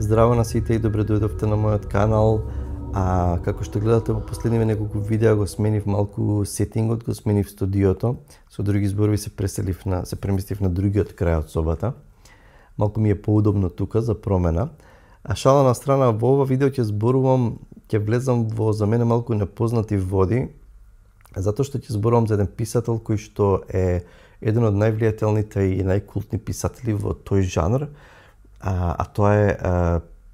Здраво на сите и добре дојдовте на мојот канал. Како што гледате во последниве неколку видеа го сменив малку сетингот, го сменив студиото. Со други зборови се преместив на другиот крај од собата. Малку ми е поудобно тука за промена. Шала на страна, во ова видео ќе влезам во за мене малку непознати води, затоа што ќе зборувам за еден писател кој што е еден од највлијателните и најкултни писатели во тој жанр, а тоа е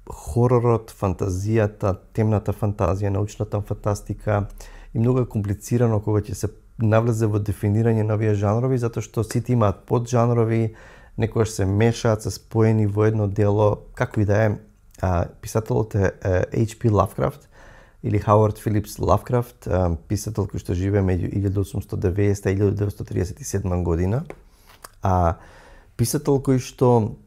хоророт, фантазијата, темната фантазија, научната фантастика, и многу е комплицирано кога ќе се навлезе во дефинирање на овие жанрови, затоа што сите имаат поджанрови, некогаш се мешаат, се споени во едно дело, како и да е. Писателот е H.P. Lovecraft или Howard Phillips Lovecraft, писател кој што живее меѓу 1890 и 1937 година. Писател кој што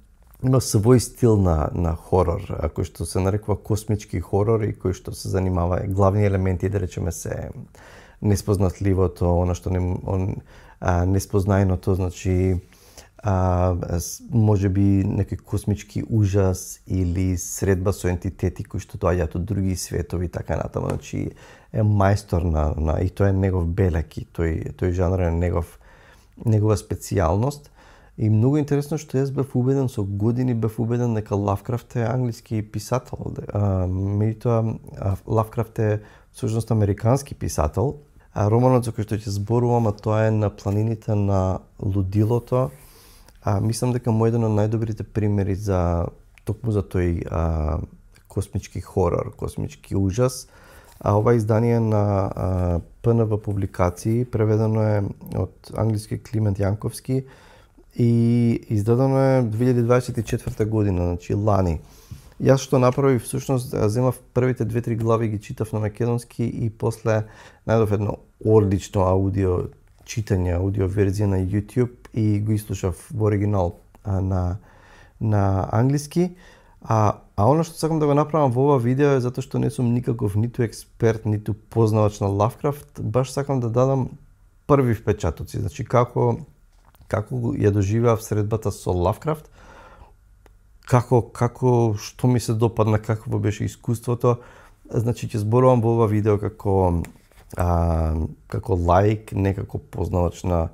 има свој стил на хорор, кој што се нарекува космички хорор и кој што се занимава главни елементи, да речеме, се неспознатливото, она што неспознаеното, значи може би некој космички ужас или средба со ентитети кои што доаѓаат од други светови, така натаму. Значи е мајстор и тоа е негов белек, и тој жанр е негова специјалност. И многу интересно што јас бев убеден, со години бев убеден дека Лавкрафт е англиски писател. Меѓутоа, Лавкрафт е всушност американски писател. Романот за кој што ќе зборувам, тоа е На планините на лудилото. Мислам дека му еден од најдобрите примери токму за тој космички хорор, космички ужас. Ова издание на ПНВ публикации, преведено е од англиски Климент Јанковски и издадено е 2024 година, значи лани. Јас што направив, всушност, земав првите 2-3 глави, ги читав на македонски и после најдов едно одлично аудио читање, аудио верзија на YouTube и го изслушав во оригинал на англиски. Она што сакам да го направам во ова видео е затоа што не сум никаков ниту експерт, ниту познавач на Лавкрафт, баш сакам да дадам први впечатоци, значи како ја доживеав средбата со Лавкрафт, што ми се допадна, какво беше искуството. Значи ќе зборувам во ова видео како лаик, не како познавач на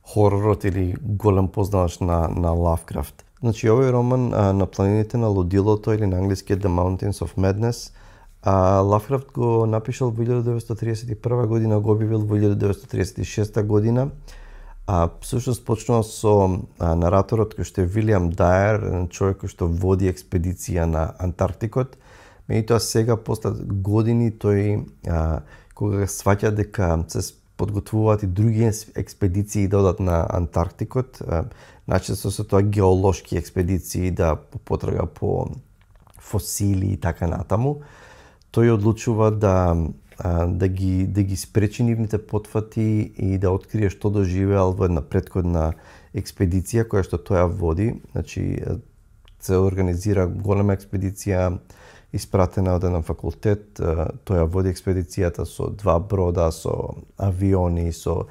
хоророт или голем познавач на Лавкрафт. Значи овој роман На планините на лудилото или на англиски The Mountains of Madness, Лавкрафт го напишал во 1931 година, го објавил во 1936 година. Всушност почнува со нараторот кој што е Вилијам Дајер, човек кој што води експедиција на Антарктикот. Меѓутоа сега, после години, тој кога сваќа дека се подготвуваат и други експедиции да одат на Антарктикот, најчесто се тоа геолошки експедиции да потрага по фосили и така натаму, тој одлучува да ги спречи нивните потфати и да открие што доживеал во една претходна експедиција која што тој води. Значи се организира голема експедиција, испратена од еден факултет, тој води експедицијата со 2 брода, со авиони, со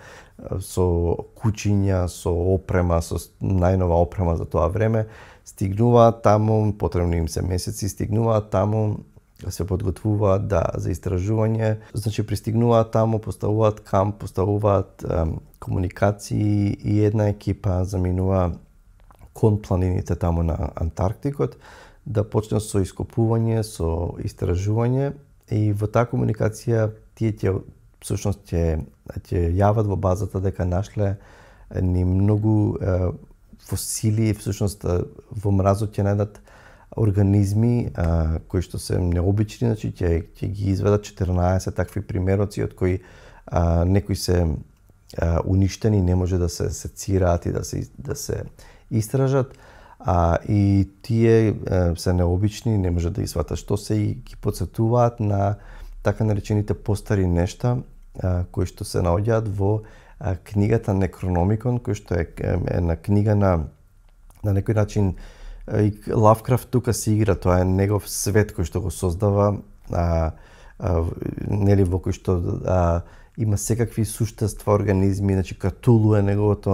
кучиња, со опрема, со најнова опрема за тоа време. Стигнуваат таму, потребни им се месеци, стигнуваат таму, се подготвуваат за истражување. Значи пристигнуваат таму, поставуваат камп, поставуваат комуникации и една екипа заминува кон планините таму на Антарктикот да почне со ископување, со истражување, и во таа комуникација тие всушност ќе јават во базата дека нашле ни многу фосили, всушност во мразот ќе најдат организми кои што се необични, значи ќе ги изведат 14 такви примероци, од кои некои се уништени, не може да се сецираат и да се истражат, и тие се необични, не може да изватат што се, и ги потсетуваат на така наречените постари нешта кои што се наоѓаат во книгата Некрономикон, кој што е една книга на некој начин. Лавкрафт тука се игра, тоа е негов свет кој што го создава, нели, во кој што има секакви суштества, организми, значи Катулу е неговото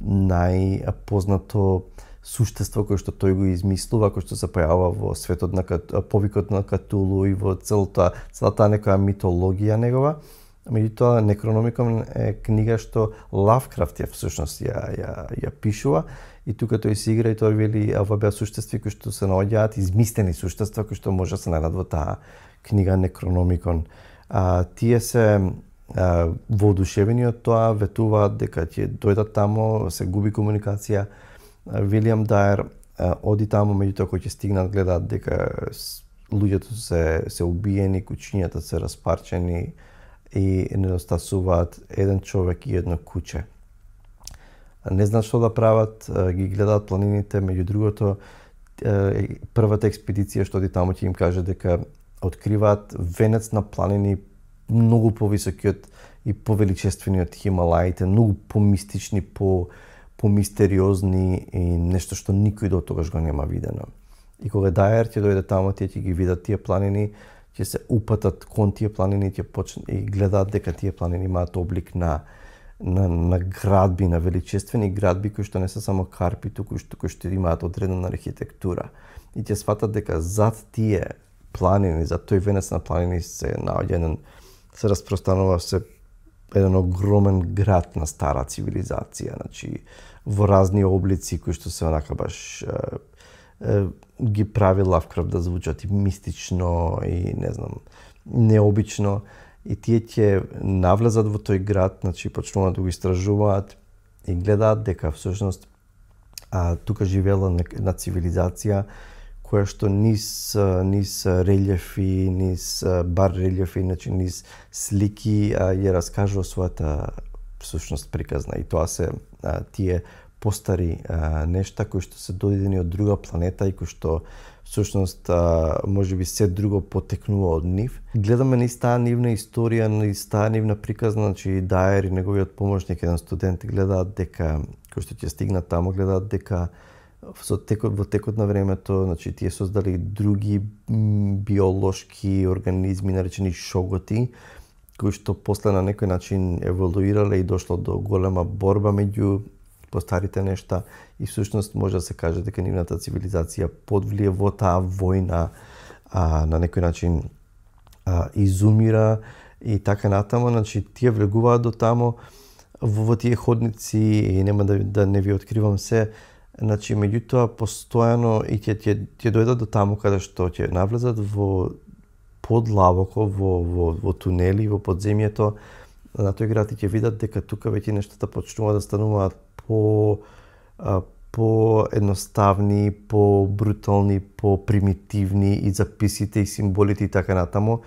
најпознато суштество кој што тој го измислува, кој што се појавува во светот на повикот на Катулу и во целата некоја митологија негова. Меѓутоа, Некрономикон е книга што Лавкрафт ја всушност ја пишува и тука тој се игра и тој вели ова беа суштестви кои што се наоѓаат, измислени суштества кои што може да се најдат во таа книга Некрономикон. Тие се воодушевени од тоа, ветуваат дека ќе дојдат тамо, се губи комуникација. Вилијам Даер оди тамо, меѓутоа кои ќе стигнат гледаат дека луѓето се убиени, куќињата се распарчени и недостасуваат еден човек и едно куќе. Не знаат што да прават, ги гледаат планините, меѓу другото првата експедиција што оди тамо ќе им каже дека откриваат венец на планини многу повисоки од и повеличествени од Хималаите, многу помистични, помистериозни и нешто што никој до тогаш го нема видено. И кога Даер ќе дојде тамо, тие ќе ги видат тие планини, ќе се упатат кон тие планини, ќе почнат и гледаат дека тие планини имаат облик на градби, на величествени градби кои што не се само карпи, туку кои што имаат одредена архитектура. И ќе сватат дека зад тие планини, зад тој венец на планини се наоѓа се распространува еден огромен град на стара цивилизација, значи во разни облици кои што се онака баш ги прави Лавкрафт да звучат и мистично и не знам, необично, и тие ќе навлезат во тој град, значи почнуваат да го истражуваат и гледаат дека всушност тука живеела една цивилизација која што низ релјефи, низ бар релјефи, значи низ слики ја раскажува својата всушност приказна. И тоа се тие постари нешта кои што се додадени од друга планета и кои што всушност можеби се друго потекнува од нив. Гледаме низ таа нивна историја, низ таа нивна приказна, значи Даер и неговиот помошник, еден студент, гледаат дека кои што ќе стигнат тамо, гледаат дека во текот на времето, значи тие создали други биолошки организми наречени шоготи, кои што после на некој начин еволуирале и дошло до голема борба меѓу постарите нешта и всушност може да се каже дека нивната цивилизација подвлие во таа војна, на некој начин изумира и така натаму, значи тие влегуваат до тамо во тие ходници и нема да не ви откривам се. Значи, меѓутоа, постојано и ќе дојдат до таму каде што ќе навлезат во подлабоко, во тунели, во подземјето на тој град и ќе видат дека тука веќе нештата почнуваат да стануваат по едноставни, по брутални, по примитивни и записите и символите и така натаму.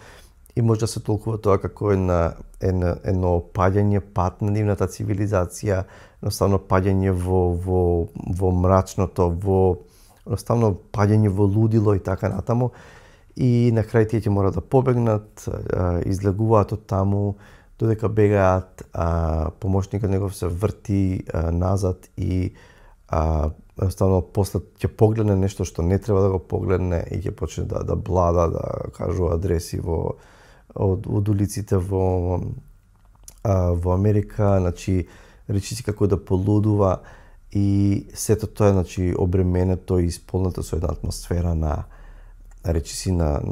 И може да се толкува тоа како едно паѓање пат на нивната цивилизација, едноставно паѓање во мрачното, едноставно паѓање во лудило и така натаму. И на крај тие ќе мора да побегнат, излегуваат од таму, додека бегаат, помошникот негов се врти назад и едноставно после ќе погледне нешто што не треба да го погледне и ќе почне да блада, да кажува адреси од улиците во Америка, значи речиси како да полудува и сето тоа е значи обременето и исполнето со една атмосфера на речиси на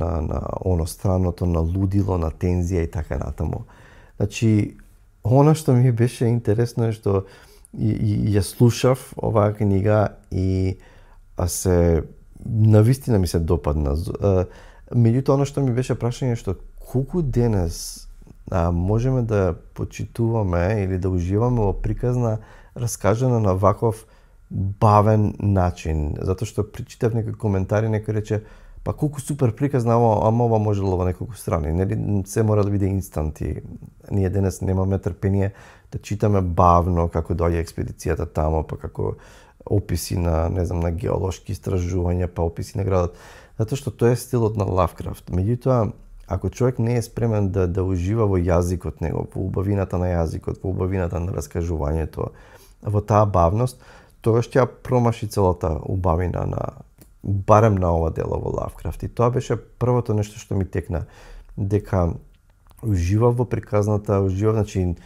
оностранното, на лудило, на тензија и така натаму. Значи, она што ми беше интересно е што ја слушав оваа книга и се навистина ми се допадна. Меѓутоа, она што ми беше прашање што колку денес можеме да почитуваме или да уживаме во приказна раскажана на ваков бавен начин, затоа што причитав некои коментари, некој рече па колку супер приказна, ама ова можело во неколку страни, нели се мора да биде инстанти. Ние денес немаме трпение да читаме бавно како доаѓа експедицијата тамо, па како описи на, не знам, на геолошки истражувања, па описи на градот, затоа што тоа е стилот на Лавкрафт. Меѓутоа, ако човек не е спремен да ужива во јазикот него, во убавината на јазикот, во убавината на раскажувањето, во таа бавност, тогаш ќе промаши целата убавина барем на ова дело во Лавкрафт. И тоа беше првото нешто што ми текна, дека уживав во приказната, уживав, значи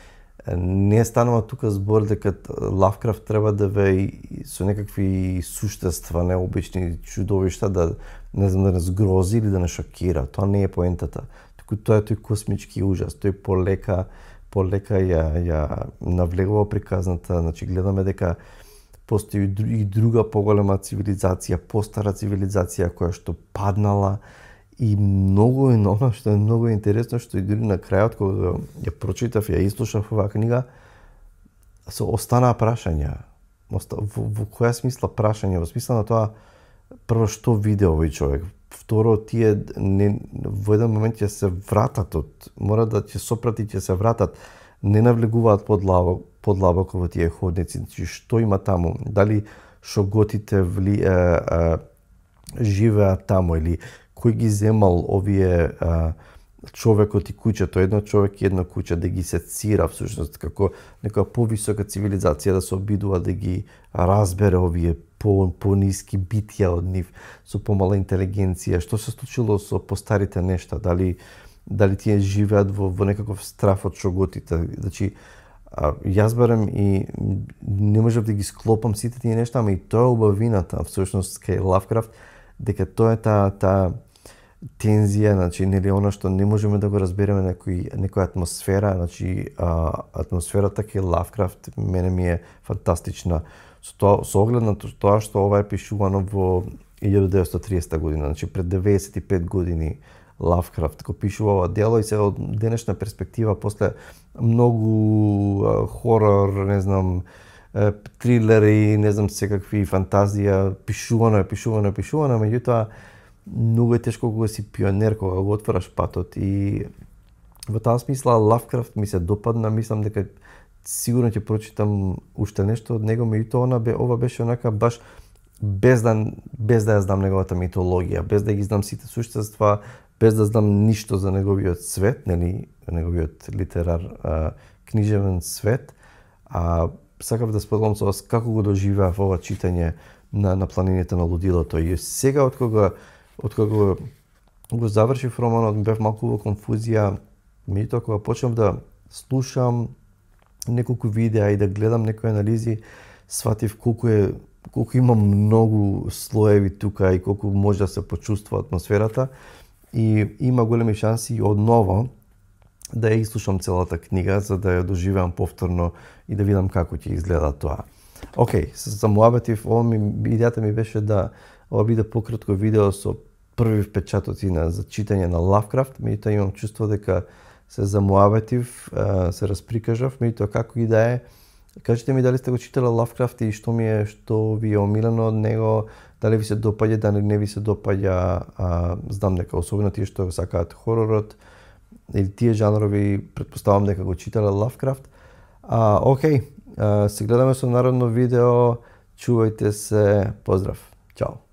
не станува тука збор дека Лавкрафт треба да ве со некакви суштества, необични чудовишта да не знам да не згрози или да не шокира. Тоа не е поентата. Туку тоа е тој космички ужас. Тој полека ја навлегува приказната, значи гледаме дека постои и друга поголема цивилизација, постара цивилизација која што паднала и многу е оно што е многу интересно, што и дури на крајот кога ја прочитав, ја изслушав оваа книга, останаа прашања. Во која смисла прашања? Во смисла на тоа, прво што виде овој човек, второ тие во еден момент ќе се вратат мора да ќе сопрати, ќе се вратат, не навлегуваат подлабоко во тие ходници, значи што има таму, дали шоготите живеат таму или кој ги земал овие човекот и куќето, едно човек и едно куќе, да ги сецира всушност како некоја повисока цивилизација, да се обидува да ги разбере овие по-ниски битија од нив, со помала интелигенција, што се случило со постарите нешта, дали тие живеат во некаков страф од шоготите. Значи, јас барем и не можев да ги склопам сите тие нешта, ама и тоа е убавината, всушност, кај Лавкрафт, дека тоа е таа тензија, значи, нели она што не можеме да го разбереме некоја атмосфера, значи, атмосферата кај Лавкрафт мене ми е фантастична. Со оглед на тоа што ова е пишувано во 1930 година, значи пред 95 години Лавкрафт го пишува ова дело и сега од денешна перспектива после многу хорор, не знам, трилери, не знам секакви фантазија, пишувано, меѓутоа многу е тешко кога си пионер, кога го отвораш патот и во таа смисла Лавкрафт ми се допадна, мислам дека сигурно ќе прочитам уште нешто од него, меѓутоа ова беше онака баш без да ја знам неговата митологија, без да ги знам сите суштества, без да знам ништо за неговиот свет, нели, неговиот литерар, книжевен свет, сакав да споделам со вас како го доживеав ова читање на планините на лудилото. И сега откога го завршив романот, бев малку во конфузија, меѓутоа кога почнав да слушам неколку видеа и да гледам некои анализи, сватив колку има многу слоеви тука и колку може да се почувствува атмосферата и има големи шанси одново да ја изслушам целата книга за да ја доживеам повторно и да видам како ќе изгледа тоа. Океј, се замуабетив, идејата ми беше да ова биде пократко видео со први впечатоци за читање на Лавкрафт, меѓутоа имам чувство дека се замуабетив, се расприкажав, меѓутоа како и да е, кажете ми дали сте го читале Лавкрафт и што ви е омилено од него, дали ви се допаѓа, дали не ви се допаѓа, знам дека особено тие што сакаат хоророт или тие жанрови, претпоставам дека го читале Лавкрафт. Океј, се гледаме со народно видео, чувајте се, поздрав, чао.